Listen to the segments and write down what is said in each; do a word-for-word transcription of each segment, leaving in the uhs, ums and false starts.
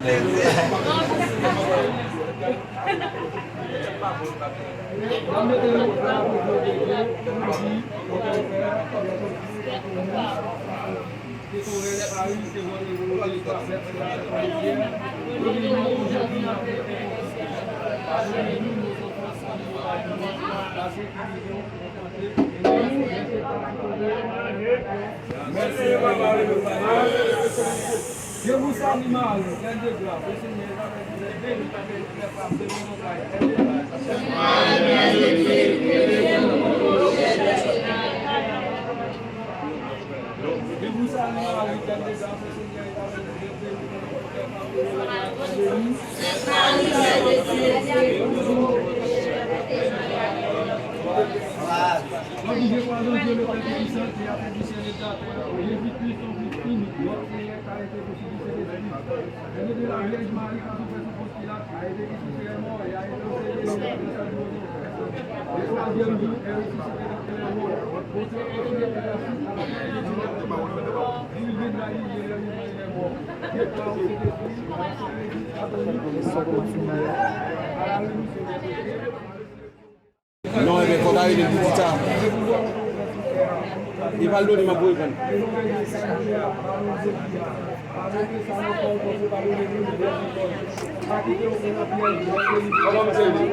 Mèsi, papa. Debout, salut Marie, pleine de grâce, le Seigneur est avec vous, vous êtes bénie parmi toutes les femmes, béni est ton fruit de tes entrailles, sainte Marie, Mère de Dieu, priez pour nous pauvres pécheurs, maintenant et à l'heure de notre mort. Debout, salut Marie, pleine de grâce, le Seigneur est avec vous, vous êtes bénie parmi toutes les femmes, et béni est ton fruit de tes entrailles, sainte Marie, Mère de Dieu, priez pour nous pauvres pécheurs, maintenant et à l'heure de notre mort. Amen. Gloire au Dieu, crois en Dieu, le Père Tout-Puissant, Créateur du ciel et de la terre, en Jésus-Christ, son Fils unique, notre Seigneur, qui a été conçu du Saint-Esprit, est né de la Vierge Marie, qui a souffert sous Ponce Pilate, a été crucifié, est mort, et a été ensevelie, est monté au trône des morts. Le troisième jour, est ressuscité d'entre les morts, monté au trône des assis, à la droite de Dieu, il viendra juger les vivants et les morts. Je crois au Saint-Esprit, à la sainte Église catholique, à la Sainte Marie, à la rémission des péchés. Non, ebyen, fò ta rele l pou di sa. E pa l done m ap reponn. Kòman misye ye?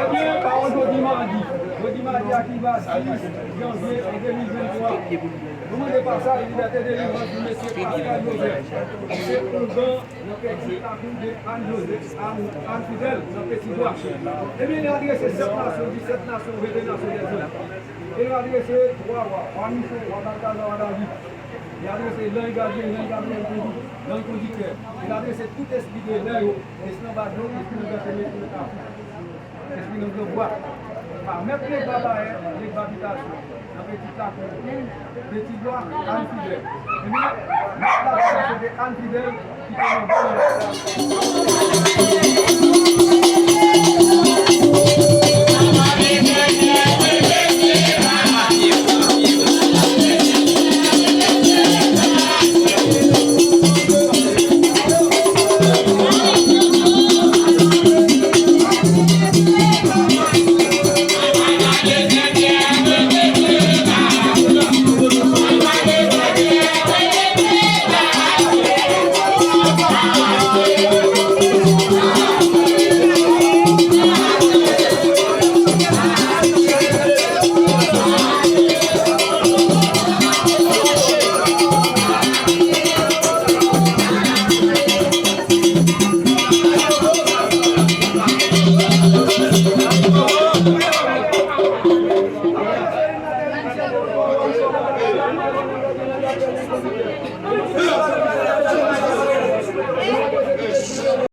Ebyen, pawòl jodi madi. Jodi madi a ki va dis janvye an de mil venntwa. Nou mande pasaj, libète, delivrans pou mesye Pascal Joseph. Se ougan nan peti lakou de Ann Joseph, Ann, Ann Fidèl, nan Peti Bwa. Ebyen, li adrese sèt nasyon, disèt nasyon, venndè nasyon dèzòd. E li adrese twa wa, wa Michon, wa Baltazar, wa David. Li adrese Lanj Gadyen, Lanj Gabriyèl Kondou, Lanj Kondiktè. Li adrese tout espri de lè yo, espri anba dlo, espri nan gran chemen, espri nan kafou. Espri nan gran bwa. Pa mèt Legba Bayè, Legba Bitasyon, nan Peti Lakou, Peti Bwa, Ann Fidèl. Ebyen, mèt la se te Ann Fidèl ki te nan bò nan lè sa.